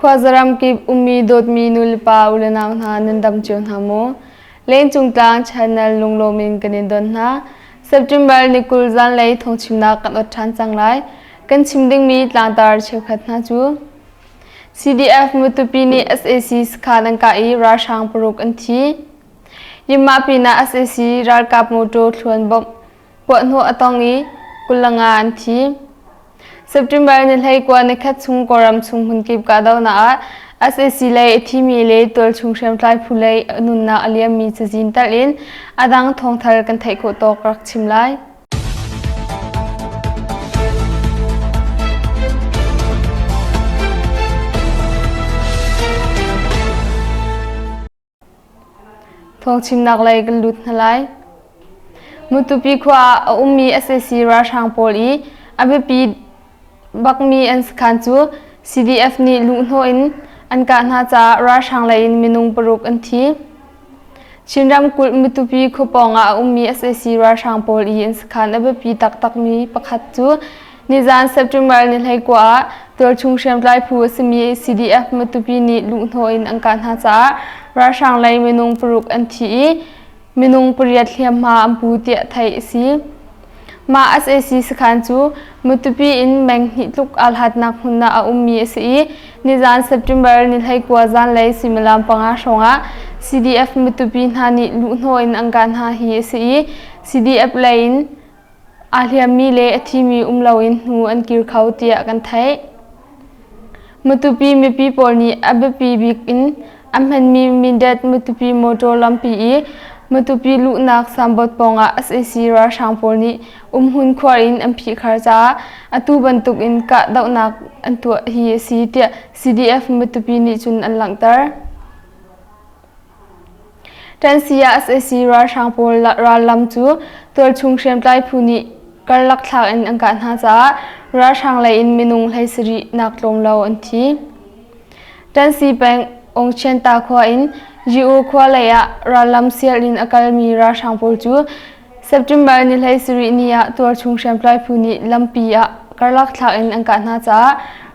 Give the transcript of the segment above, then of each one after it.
Khuazaram kip ummi dawtmi nulepa ulenau hna nan dam cio hna maw? Lengcung tlang channel lunglawm in kan in don hna. September ni 20 zanlei thawngchimnak kan ot ṭhan cang lai. Kan chim dingmi tlangtar cheukhat hna cu CDF Matupi nih sac sakhan an kah i ralhrang paruk an thi. Yimah pinah sac ralkap motor thluan bomb puahhnawh a tong i 25 an thi. September ni 19 nikhat chung Kawlram chung hmunkip kahdohnak ah sac lei a thimi le tualchung hriamtlai phu lei a nunnak a liammi cazin telh in a dang thawngthar kan theih khawh tawk rak chim lai. Thawngchimnak lei kan lut hna lai. Mutupi khua ah a ummi sac ralhrang pawl i a biapi bakmi an sakhan cu CDF nih luhhnawh in an kah hna caah ralhrang lei in minung paruk an thi. Chin ramkulh Matupi khua pawng ah a ummi sac ralhrang pawl i an sakhan a biapi taktakmi pakhat cu nizan September ni 19 ah tualchung hriamtlai phu a simi CDF Matupi nih luhhnawh in an kah hna caah ralhrang lei minung paruk an thi i minung pariat hliamhma an pu tiah theih a si. Mah sac sakhan cu Matupi in meng hnih tluk aa hlatnak hmun ah a ummi a si i nizan September ni 19 zanlei suimilam panga hrawngah CDF Matupi hna nih luhhnawh in an kah hna hi a si i CDF lei in aa hliammi le a thimi um loin hnu an kir kho tiah kan theih. Matupi mipi pawl nih a biapi bik in a hmanmi Mindat Matupi motor lampi i Matupi luhnak sambawt pawngah sac ralhrang pawl nih umhmun khuar in an phihkhar caah atu bantuk in kahdohnak an tuah hi a si tiah CDF Matupi nih cun an langhter. Ṭansi ah sac ralhrang pawl rallam cu tualchung hriamtlai phu nih karlak thlak in an kah hna caah ralhrang lei in minung 17 nak tlawm lo an thi. Ṭansi peng Ongchianta khua in Gio khua lei ah rallam sial in a kalmi ralhrang pawl cu September ni 17 ni ah tualchung hriamtlai phu nih lampi ah karlak thlak in an kah hna caah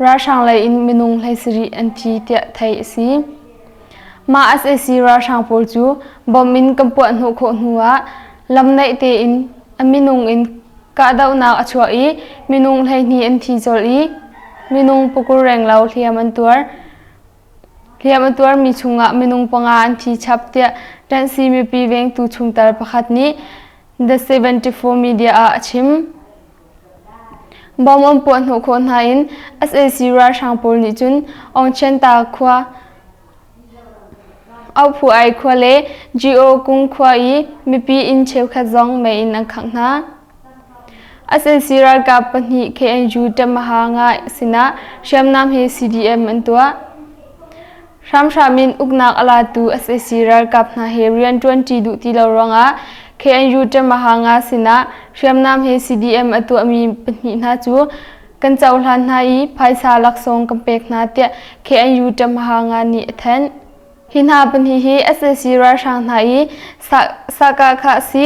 ralhrang lei in minung 17 an thi tiah theih a si. Mah sac ralhrang pawl cu bomb in kan puahhnawh khawh hnuah lam naih tein a minung in kahdohnak a chuah i minung 12 an thi colh i minung pakur renglo hliam an tuar. Hliam a tuarmi chungah minung panga an thi chap tiah ṭanhsi mipi vengtu chungtel pakhat nih The 74 Media ah a chim. Bomb an puahhnawh khawh hna in sac ralhrang pawl nih cun Aungchianta khua, Auhphu-ai khua le Gio Kung khua i mipi inn cheukhat zong mei in an khangh hna. Sac ralkap pahnih KNU Tamaha nga sinah hriamnam he CDM an tuah. Hramhram in uknak a latu sac ralkap hna he rianṭuanṭi duh ti lo ruangah KNU Tamaha nga sinah hriamnam he CDM a tuahmi pahnih hna cu kan cohlan hna i phaisa laksawng kan pek hna tiah KNU Tamaha nga nih a thanh. Hi hna pahnih hi sac ralhrang hna i sakah si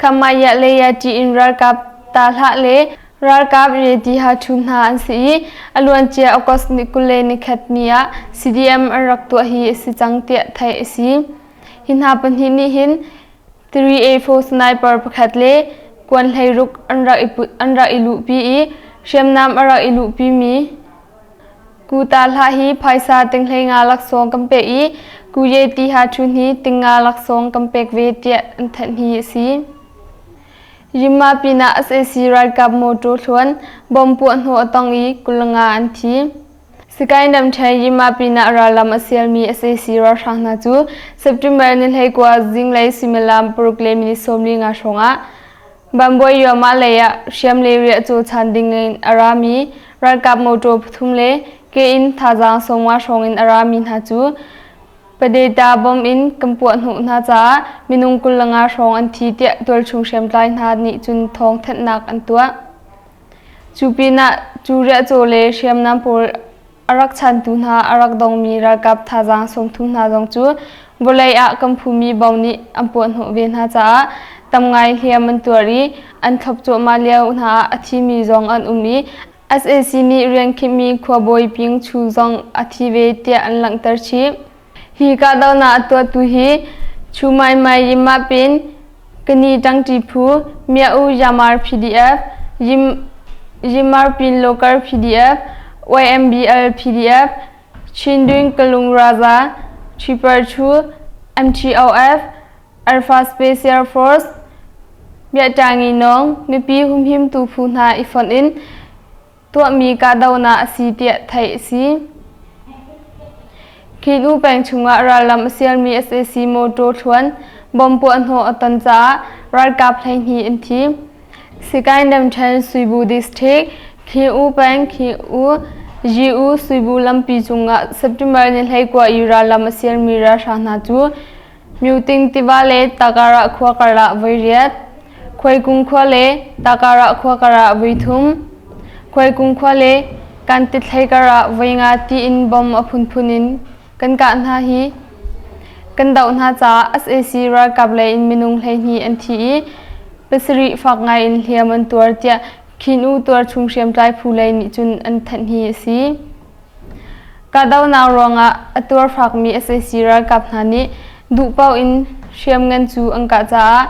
Khamaya le Yati in ralkap ta hlah le Ralkap Yeti ha ṭhu hna an si i a luancia August ni 21 ni ah CDM an rak tuah hi a si cang tiah theih a si. Hi hna pahnih nih hin 3A4 sniper pakhat le kuan hleiruk an rak i luhpi i hriamnam a rak i luhpimi Kuta hlah hi phaisa ting 15 laksawng kan pek i Kuye ti ha ṭhu hi tinga laksawng kan pek ve tiah an thanh hi a si. Yimma pinah sac ralkap mawṭaw thluan bomb puahhnawh a tong i 25 an thi. Sakae ramṭhen Yimma pinah rallam a sialmi sac ralhrang hna cu September ni 19 zinglei suimilam paruk le minute 45 hrawngah Bambuai Yuamah lei ah hriam le riahcaw chan dingin a rami ralkap mawṭaw pathum le ke in thazaang 50 hrawng in a rami hna cu Padeta bomb in kan puahhnawh hna caah minung 25 hrawng an thi tiah tualchung hriamtlai hna nih cun thawng thanhnak an tuah. Cu pinah cu riahcaw le hriamnam pawl a rak chantu hna a rak dongmi ralkap thazaang 30 hna zong cu vawlei ah kan phumi bo nih an puahhnawh ve hna caah tam ngai hliam an tuar i an thlop cuahmah lio hna ah a thimi zong an um i. Sac nih rian khimmi khuabawi Ping Chu zong a thi ve tiah an langhter chih. Hi kahdohnak a tuahtu hi Chu Mai Mai Yimma Pin, Kani Ṭangṭi Phu, Mya U Yamar PDF, Yimar Pin Local PDF, YMBL PDF, Chindwin Kalung Raza, Triple Chu, MTOF, Alpha Special Force, Biaṭangi Nawng, mipi humhimtu phu hna i fonh in tuahmi kahdohnak a si tiah theih a si. Khin-U peng chungah rallam a sialmi sac mawṭaw thluan bomb puahhnawh a ton caah ralkap 12 an thi. Sikaing ramṭhen Suibu District, Khin-U peng Khin-U Yi-U Suibu lampi cungah September ni 19 i rallam a sialmi ralhrang hna cu Myuting tiva le Takara khua karah voiriat, Khuaikung khua le Takara khua karah voithum, Khuaikung khua le Kantithlei karah voinga tiin bom a phunphun in kan kah hna hi kan doh hna caah sac ralkap lei in minung 12 an thi i pasarih fak ngai in hliam an tuar tiah Khin-U tuarchung hriamtlai phu lei nih cun an thanh hi a si. Kahdohnak ruangah a tuarfakmi sac ralkap hna nih duhpaoh in hriamngan cu an kah caah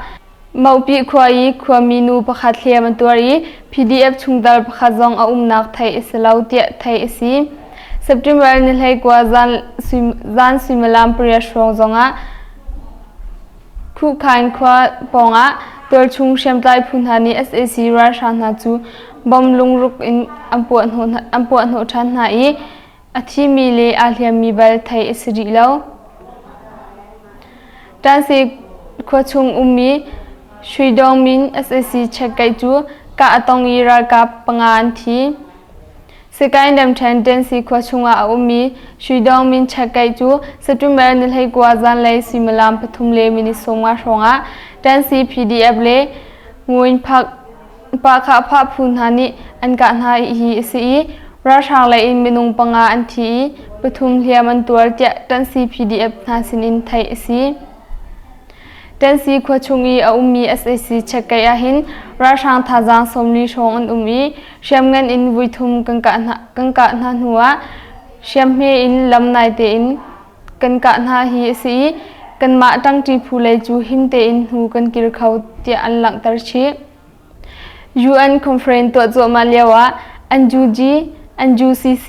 Maupi khua i khuami nu pakhat hliam a tuar i PDF chungtel pakhat zong a umnak theih a si lo tiah theih a si. September ni 19 zan suimilam pariat hrawng zongah Khuhkhain khua pawngah tualchung hriamtlai phu hna nih sac ralhrang hna cu bomb lungruk in an puahhnawh ṭhan hna i a thimi le aa hliammi bal theih a si rih lo. Tansi khuachung ummi Shuidong Min sac checkkeih cu kah a tong i ralkap panga an thi. Sakaing ramṭhen Tensi khua chungah a ummi Shuidong Min Chakkeih cu September ni 19 zanlei suimilam pathum le minute 50 hrawngah Tensi PDF le Nguin Phak Pahkhah phu hna nih an kah hna hi a si i ralhrang lei in minung panga an thi i pathum hliam an tuar tiah Tensi PDF hna sinin theih a si. Tensi khua chung i a ummi sac chekkeih ahhin ralhrang thazaang 40 hrawng an um i hriamngan in voithum kan kah hna hnuah hriamhme in lam nai tein kan kah hna hi a si i kanmah ṭangṭi phu lei cu him tein hnu kan kir kho tiah an langhter chih. UN conference tuah cuahmah lioah NUG, NUCC,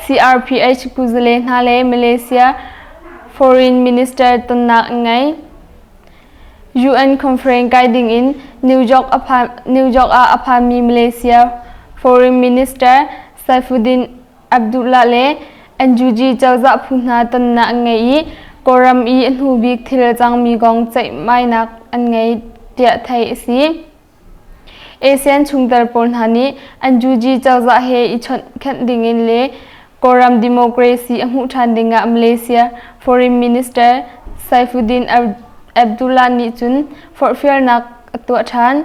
CRPH kuzale hna le Malaysia Foreign Minister tonnak an ngei. UN conference kai dingin New York, New York ah a phanmi Malaysia Foreign Minister Saifuddin Abdullah le NUG cozah phu hna tonnak an ngei i Kawlram i a hnu bik thil a cangmi kong ceihmainak an ngei tiah theih a si. ASEAN chungtel pawl hna nih NUG cozah he i chawnhkhenh dingin le Kawlram democracy a hmuh ṭhan dingah Malaysia Foreign Minister Saifuddin Abdullah nih cun forhfialnak a tuah ṭhan.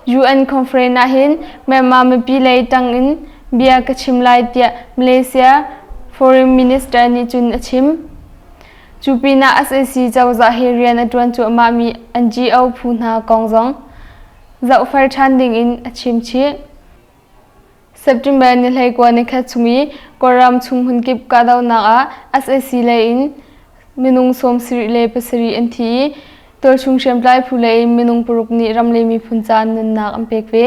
UN conference ahhin Myanmar mipi lei ṭang in bia ka chim lai tiah Malaysia Foreign Minister nih cun a chim. Cu pinah sac cozah he rian a ṭuan cuahmahmi NGO phu hna kong zong zohfel ṭhan dingin a chim chih. September ni 19 nikhat chung i Kawlram chung hmunkip kahdohnak ah sac lei in minung 77 an thi i tualchung hriamtlai phu lei in minung paruk nih ram le miphun ca nunnak an pek ve.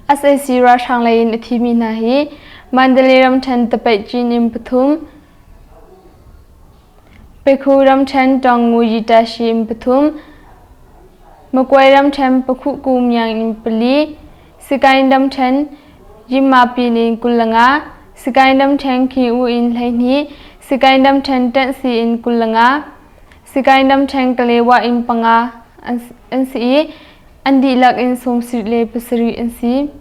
Sac ralhrang lei in a thimi hna hi Mandalay ramṭhen Tapaih Cin in pathum, Pekhu ramṭhen Tawngngu Yitashi in pathum, Makuai ramṭhen Pakhuhku Myaing in pali, Sikaing ramṭhen Yinmapin in 25, Sikaing ramṭhen Khin-U in 12, Sikaing ramṭhen Ṭanhsi in 25, Sikaing ramṭhen Kalewa in panga an si i an dihlak in 77 an si.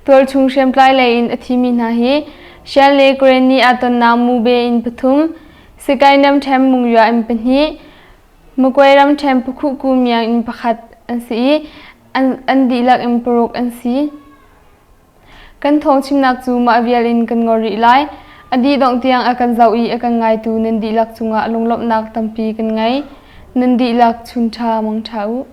Tualchung hriamtlai lei in a thimi hna hi Shan le Karen nih aa tonnak Mube in pathum, Sikaing ramṭhen Mungyua in pahnih, Makuai ramṭhen Pakhuhku Myaing in pakhat an si i an dihlak in paruk an si. Kan thawngchimnak cu mah vial in kan ngol rih lai. A dih dongh tiang a kan zoh i a kan ngaitu nan dihlak cungah lunglawmhnak tampi kan ngei. Nan dihlak chun ṭha mang ṭha u.